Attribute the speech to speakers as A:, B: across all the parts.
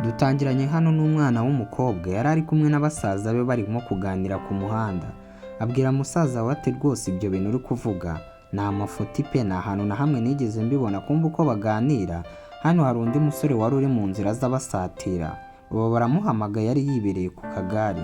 A: Dutangiranye hano n'umwana w'umukobwa yari ari kumwe na basaza be barimo kuganira ku muhanda. Abwira musaza we ati: "Rwose ibyo bintu uri kuvuga ni amafuti pe, nta hantu na hamwe nigeze mbibona." Kumva uko baganira, hano hari undi musore wari uri mu nzira z'abasatira. Baba baramuhamagaye, yari yibereye ku kagare.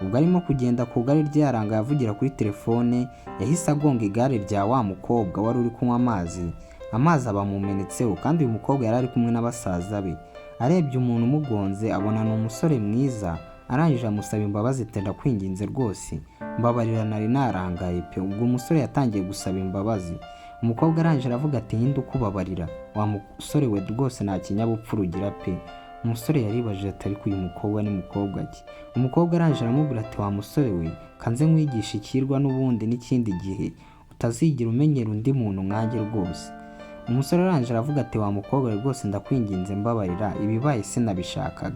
A: Ubwo arimo kugenda ku gare rye yarangaye avugira kuri telefone, yahise agonga igare rya wa mukobwa wari uri kunywa amazi, amazi aba amumenetseho. Kandi uyu mukobwa yari ari kumwe na basaza be. Arebye umuntu umugonze abona ni umusore mwiza, arangije amusaba imbabazi ati: "Ndakwinginze rwose mbabarira, nari narangaye pe." Ubwo umusore yatangiye gusaba imbabazi, umukobwa arangije aravuga ati: "Ninde ukubabarira wa musore we? Rwose nta kinyabupfura ugira pe." Umusore yaribajije ati: "Ariko uyu mukobwa ni mukobwa ki?" Umukobwa arangije aramubwira ati: "Wa musore we, kanze nkwigisha ikirwa n'ubundi n'ikindi gihe utazigira umenyera undi muntu nkanjye rwose." Umusore arangije aravuga ati: "Wa mukobwa we, rwose ndakwinginze mbabarira, ibibaye sinabishakaga."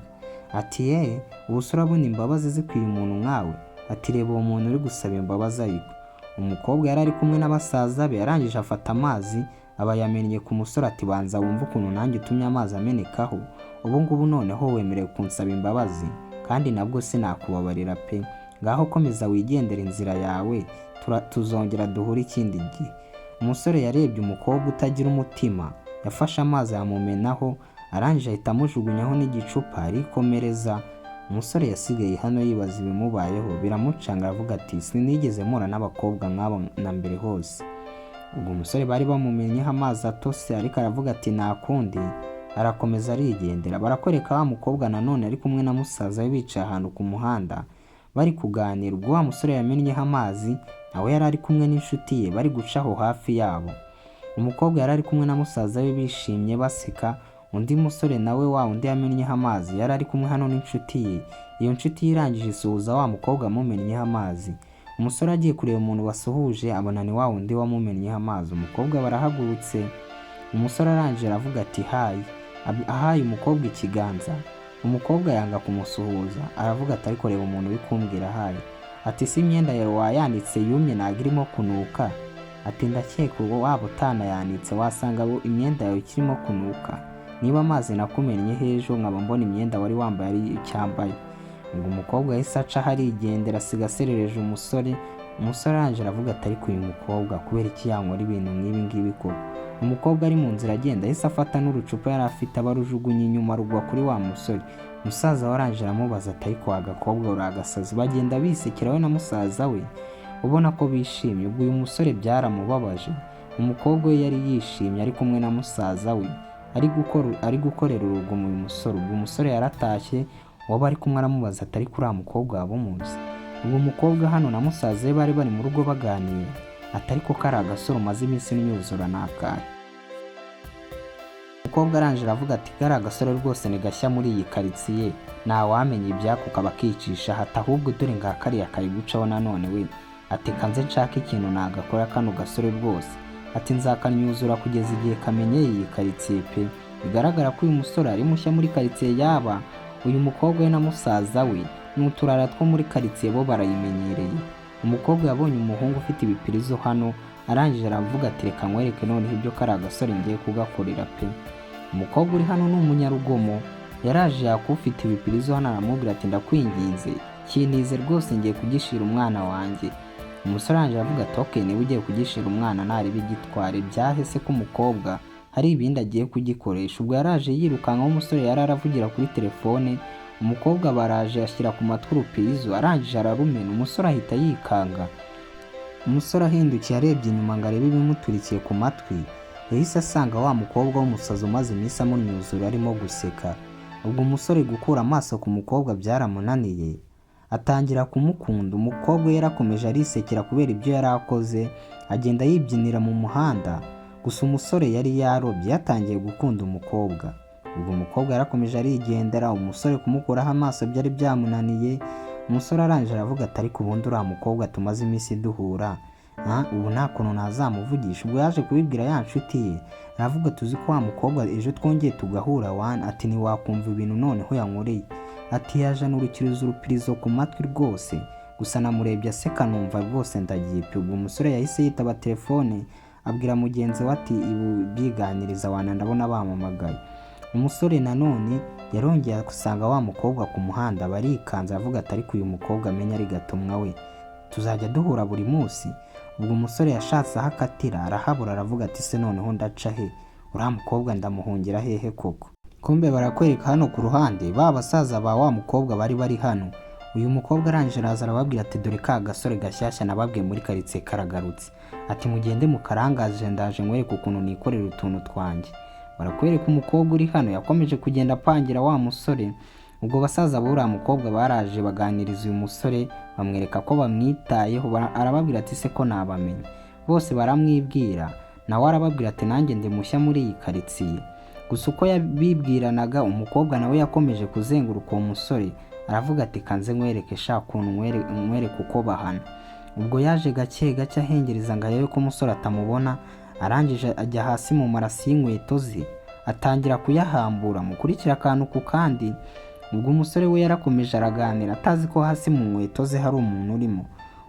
A: Ati: "Ye, ubu se urabona imbabazi zikwiye umuntu nkawe?" Ati: "Reba uwo muntu uri gusaba imbabazi." Ariko umukobwa yari ari kumwe na basaza be, arangije afata amazi aba yamennye ku musore, ati: "Banza wumve ukuntu nanjye utumye amazi amenekaho. Ubu ngubu noneho wemerewe kunsaba imbabazi, kandi nabwo sinakubabarira pe. Ngaho komeza wigendere inzira yawe, tuzongera duhure ikindi gihe." Umusore yarebye umukobwa utagira umutima, yafashe amazi ayamumenaho, arangije ahita amujugunyaho n'igicupa, arikomereza. Umusore yasigaye hano yibaza ibimubayeho, biramucanga, aravuga ati: "Sinigeze mpura n'abakobwa nk'abo na mbere hose." Ubwo umusore bari bamumenyeho amazi atose, ariko aravuga ati: "Nta kundi," arakomeza arigendera. Barakwereka wa mukobwa nanone ari kumwe na musaza we, bicaye ahantu ku muhanda bari kuganira. Ubwo wa musore yamennyeho amazi nawe yari ari kumwe n'inshuti ye, bari guca aho hafi yabo. Umukobwa yari ari kumwe na musaza we bishimye baseka. Undi musore nawe, wa undi yamennyeho amazi, yari ari kumwe hano n'inshuti ye. Iyo nshuti ye irangije isuhuza wa mukobwa wamumennyeho amazi. Umusore agiye kureba umuntu basuhuje, abona ni wa wundi wamumennyeho amazi. Umukobwa barahagurutse, umusore arangije aravuga ati: "Hi." Ahaye umukobwa ikiganza, umukobwa yanga kumusuhuza. Aravuga ati: "Ariko reba umuntu uri kumbwira hi." Ati: "Si imyenda yawe wayanitse yumye, ntabwo irimo kunuka?" Ati: "Ndakeka uwo waba utanayanitse, wasanga imyenda yawe ikirimo kunuka, niba amazi nakumennyeho ejo nkaba mbona imyenda wari wambaye ari icyambaye." Ubwo umukobwa yahise aca arigendera, asiga aserereje umusore. Umusore arangije aravuga ati: "Ariko uyu mukobwa kubera iki yankora ibintu nk'ibi ngibi koko?" Umukobwa ari mu nzira agenda, yahise afata n'urucupa yari afite aba arujugunye inyuma, rugwa kuri wa musore. Musaza we arangije aramubaza ati: "Ariko wa gakobwa, uri agasazi." Bagenda bisekera we na musaza we, ubona ko bishimye. Ubwo uyu musore byaramubabaje. Umukobwa we yari yishimye ari kumwe na musaza we, ari gukorera urugomo uyu musore. Ubwo umusore yaratashye, uwo bari kumwe aramubaza ati: "Ariko uriya mukobwa waba umuzi?" Ubwo umukobwa hano na musaza we bari bari mu rugo baganira, ati: "Ariko kari agasore umaze iminsi n'imyuzura ni akahe?" Umukobwa arangije aravuga ati: "Kari agasore rwose ni gashya muri iyi karitsiye, ntawamenya ibyako kaba kicisha hata. Ahubwo dore ngaha kariya kari gucaho nanone we." Ati: "Kanze nshake ikintu nagakora kano gasore rwose." Ati: "Nzakanyuzura kugeza igihe kamenyeye iyi karitsiye pe." Bigaragara ko uyu musore ari mushya muri karitsiye yaba uyu mukobwa we na musaza we ni uturara two muri karitsiye, bo barayimenyereye. Umukobwa yabonye umuhungu ufite ibipirizo hano, arangije aravuga ati: "Reka nkwereke noneho ibyo kari agasore ngiye kugakorera pe." Umukobwa uri hano ni umunyarugomo. Yaraje yaka ufite ibipirizo hano, aramubwira ati: "Ndakwinginze kintize rwose, ngiye kugishira umwana wanjye." Umusore arangije aravuga ati: "Okay, niba ugiye kugishira umwana ntarebe igitware byahese ko umukobwa hari ibindi agiye kugikoresha." Ubwo yaraje yirukanka, umusore yari aravugira kuri telefone. Umukobwa baraje ashyira ku matwi urupirizo, arangije ararumena, umusore ahita yikanga. Umusore ahindukiye arebye inyuma ngo arebe ibimuturikiye ku matwi, yahise asanga wa mukobwa w'umusazi umaze iminsi amunyuzura arimo guseka. Ubwo umusore gukura amaso ku mukobwa byaramunaniye, atangira kumukunda. Umukobwa we yarakomeje arisekera kubera ibyo yari akoze, agenda yibyinira mu muhanda. Gusa umusore yari yarobye, yatangiye gukunda umukobwa. Ubwo umukobwa yarakomeje arigendera, umusore kumukuraho amaso byari byamunaniye. Umusore arangije aravuga ati: "Ariko ubundi uriya mukobwa tumaze iminsi duhura, ubu nta kuntu nazamuvugisha?" Ubwo yaje kubibwira ya nshuti ye, aravuga: "Tuzi ko wa mukobwa ejo twongeye tugahura wana." Ati: "Ntiwakumva ibintu noneho yankoreye." Ati: "Yajana urukirizo urupirizo ku matwi rwose, gusa namurebye aseka numva rwose ndagiye pe." Ubwo umusore yahise yitaba telefone, abwira mugenzi we ati: "Ibu byiganiriza wana, ndabona bampamagaye." Umusore nanone yarongeye gusanga wa mukobwa ku muhanda, barikanze, aravuga ati ariko uyu mukobwa amenya ari gatumwa we, tuzajya duhura buri munsi. Ubwo umusore yashatse aho akatira arahabura, aravuga ati se noneho ndaca he? Uriya mukobwa ndamuhungira hehe koko? Kumbe barakwereka hano ku ruhande ba basaza ba wa mukobwa bari bari hano. Uyu mukobwa arangije araza arababwira ati dore ka gasore gashyashya nababwiye muri karitsiye karagarutse, ati mugende mukarangaje ndaje nkwereke ukuntu nikorera utuntu twanjye. Barakwereka umukobwa uri hano yakomeje kugenda apangira wa musore. Ubwo basaza b'uriya mukobwa baraje baganiriza uyu musore, bamwereka ko bamwitayeho, arababwira ati se ko nabamenye? Bose baramwibwira, nawe arababwira ati nanjye ndi mushya muri iyi karitsiye. Gusa uko yabibwiranaga umukobwa nawe yakomeje kuzenguruka uwo musore, aravuga ati kanze nkwereke sha ukuntu nkwereke uko bahana. Ubwo yaje gake gake ahengereza ngo arebe ko umusore atamubona, arangije ajya hasi mu marasi y'inkweto ze atangira kuyahambura, mukurikira akantu ku kandi. Ubwo umusore we yarakomeje araganira atazi ko hasi mu nkweto ze hari umuntu urimo.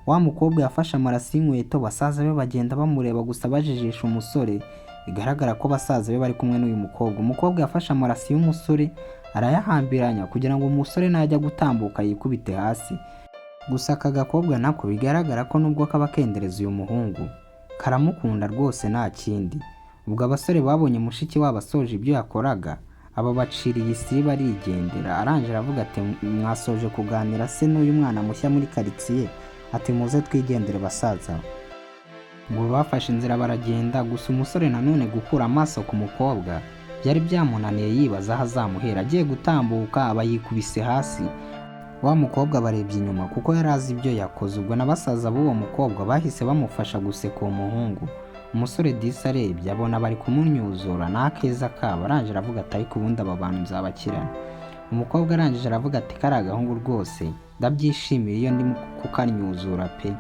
A: Wa mukobwa yafashe amarasi y'inkweto, basaza be bagenda bamureba gusa bajijisha umusore, bigaragara ko basaza be bari kumwe n'uyu mukobwa. Umukobwa yafashe amarasi y'umusore arayahambiranya kugira ngo umusore najya gutambuka yikubite hasi. Gusa aka gakobwa nako bigaragara ko nubwo kaba kendereza uyu muhungu karamukunda rwose nta kindi. Ubwo abasore babonye mushiki wabo asoje ibyo yakoraga, aba baciriye isiba arigendera. Arangije aravuga ati mwasoje kuganira se n'uyu mwana mushya muri karitsiye? Ati muze twigendere basaza. Ngo bafashe inzira baragenda. Gusa umusore nanone gukura amaso ku mukobwa byari byamunaniye, yibaza aho azamuhera. Agiye gutambuka aba yikubise hasi, wa mukobwa barebye inyuma kuko yari azi ibyo yakoze. Ubwo na basaza b'uwo mukobwa bahise bamufasha guseka uwo muhungu. Umusore disi arebye abona bari kumunyuzura n'akeza kabo, arangije aravuga ati ariko ubundi aba bantu nzabakirana. Umukobwa arangije aravuga ati kariya gahungu rwose ndabyishimiye iyo ndimo kukanyuzura pe.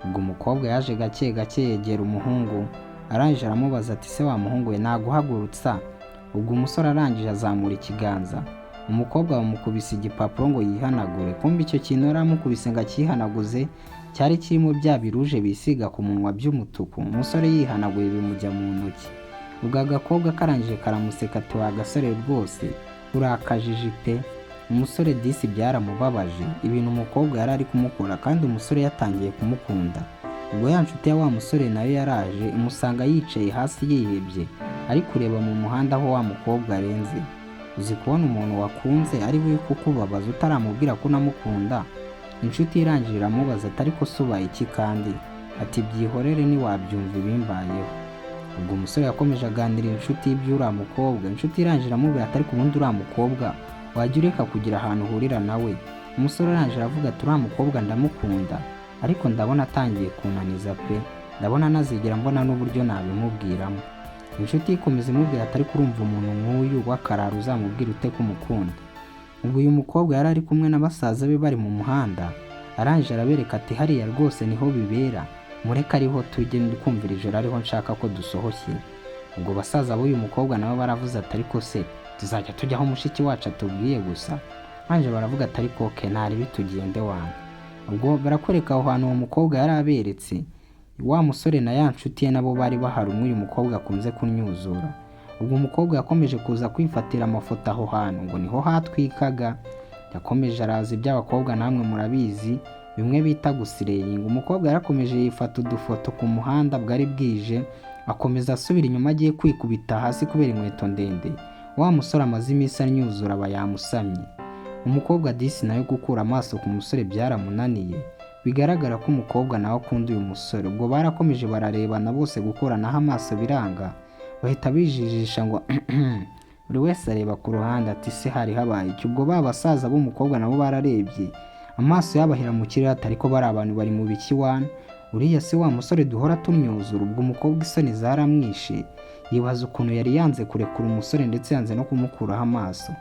A: Ubwo umukobwa yaje gake gake yegera umuhungu, arangije aramubaza ati se wa muhungu we naguhagurutsa? Ubwo umusore arangije azamura ikiganza, umukobwa bamukubise igipapuro ngo yihanagure. Kumbe icyo kintu yari amukubise ngo akihanaguze cyari kirimo bya biruje bisiga ku munwa by'umutuku. Umusore yihanaguye bimujya mu ntoki. Ubwo agakobwa karangije karamuseka ati wa gasore rwose urakajije pe. Umusore disi byaramubabaje ibintu umukobwa yari ari kumukora, kandi umusore yatangiye kumukunda. Ubwo ya nshuti ya wa musore nayo yaraje imusanga yicaye hasi yihebye, ari kureba mu muhanda aho wa mukobwa arenze. Uzi kubona umuntu wakunze ari we kukubabaza utaramubwira ko unamukunda? Inshuti irangije iramubaza ati ariko se ubaye iki kandi? Ati byihorere ntiwabyumva ibimbayeho. Ubwo umusore yakomeje aganira inshuti y'iby'uriya mukobwa. Inshuti irangije iramubwira ati ariko ubundi uriya mukobwa wajya ureka kugira ahantu uhurira nawe. Umusore arangije aravuga ati uriya mukobwa ndamukunda, ariko ndabona atangiye kunaniza pe, ndabona ntazigera mbona n'uburyo nabimubwiramo. Inshuti ikomeza imubwira ati ariko urumva umuntu nk'uyu w'akarara uzamubwira ute ko umukunda? Ubwo uyu mukobwa yari ari kumwe na basaza be bari mu muhanda, arangije arabereka ati hariya rwose niho bibera, mureke ariho tujye kumvira ijoro ariho nshaka ko dusohokera. Ubwo basaza b'uyu mukobwa nabo baravuze ati ariko se tuzajya tujya aho mushiki wacu atubwiye gusa? Banje baravuga ati ariko ke ntari tugende wana. Ubwo barakwereka aho hantu uwo mukobwa yari aberetse, wa musore na ya nshuti ye nabo bari bahari, umwe uyu mukobwa akunze kunyuzura. Ubwo umukobwa yakomeje kuza kwifatira amafoto aho hantu ngo niho hatwikaga. Yakomeje araza iby'abakobwa namwe murabizi, bimwe bita gusireyinga. Umukobwa yarakomeje yifata udufoto ku muhanda bwari bwije, akomeza asubira inyuma agiye kwikubita hasi kubera inkweto ndende. Wa musore amaze iminsi anyuzura aba yamusamye. Umukobwa disi nawe gukura amaso ku musore byaramunaniye, bigaragara ko umukobwa nawe akunda uyu musore. Ubwo barakomeje bararebana bose gukuranaho amaso biranga, bahita bijijisha ngo buri wese areba ku ruhande ati se hari habaye iki? Ubwo ba basaza b'umukobwa nabo bararebye, amaso yabo ahera mu kirere ati ariko bari abantu bari mu biki wana? Uriya si wa musore duhora tumyuzura? Ubwo umukobwa isoni zaramwishe, yibaza ukuntu yari yanze kurekura umusore ndetse yanze no kumukuraho amaso.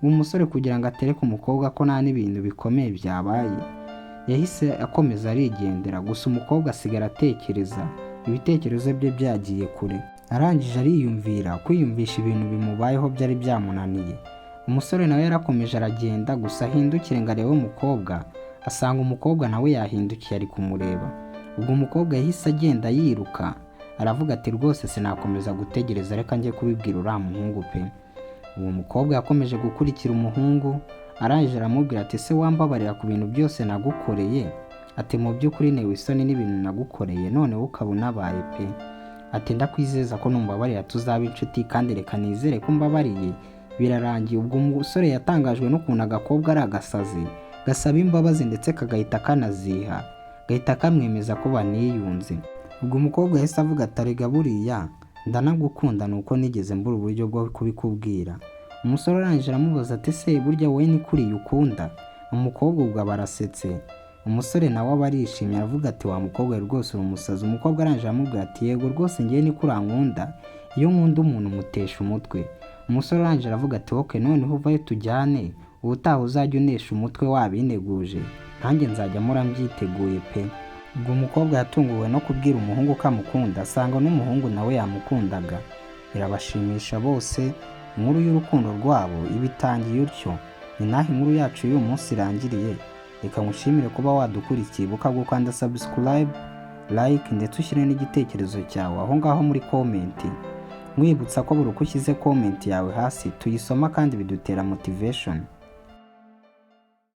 A: Uwo musore kugira ngo atereke umukobwa ko nta n'ibintu bikomeye byabaye, yahise akomeza arigendera. Gusa umukobwa asigara atekereza, ibitekerezo bye byagiye kure. Arangije ariyumvira, kwiyumvisha ibintu bimubayeho byari byamunaniye. Umusore nawe yarakomeje aragenda, gusa ahindukire ngo arebe umukobwa, asanga umukobwa nawe yahindukiye ari kumureba. Ubwo umukobwa yahise agenda yiruka, aravuga ati rwose sinakomeza gutegereza, reka njye kubibwira uriya muhungu pe. Uwo mukobwa yakomeje gukurikira umuhungu, arangije aramubwira ati: "Se wambabarira ku bintu byose nagukoreye?" Ati: "Mu by'ukuri ntewe isoni n'ibintu nagukoreye, noneho ukaba unabaye pe." Ati: "Ndakwizeza ko numbabarira tuzaba inshuti, kandi reka nizere ko mbabariye birarangiye." Ubwo umusore yatangajwe n'ukuntu agakobwa ari agasazi, gasaba imbabazi ndetse kagahita kanaziha, gahita kamwemeza ko baniyunze. Ubwo umukobwa yahise avuga ati: "Arega buriya ndanagukunda, ni uko nigeze mbura uburyo bwo kubikubwira." Umusore arangije aramubaza ati: "Se burya wowe ni kuriya ukunda?" Umukobwa ubwo aba arasetse, umusore nawe aba arishimye, aravuga ati: "Wa mukobwa we, rwose uri umusazi." Umukobwa arangije aramubwira ati: "Yego rwose, ngewe ni kuriya nkunda, iyo nkunda umuntu mutesha umutwe." Umusore arangije aravuga ati: "Okay, noneho uvayo tujyane, ubutaha uzajya unesha umutwe wabineguje, nanjye nzajya mpora mbyiteguye pe." Ubwo umukobwa yatunguwe no kubwira umuhungu ko amukunda, asanga n'umuhungu nawe yamukundaga, birabashimisha bose. Inkuru y'urukundo rwabo iba itangiye utyo. Ni naho inkuru yacu y'uyu munsi irangiriye. Reka ngushimire kuba wadukurikiye. Ibuka gukanda subscribe, like, ndetse ushyire n'igitekerezo cyawe aho ngaho muri comment. Nkwibutsa ko buri uko ushyize comment yawe hasi tuyisoma kandi bidutera motivation.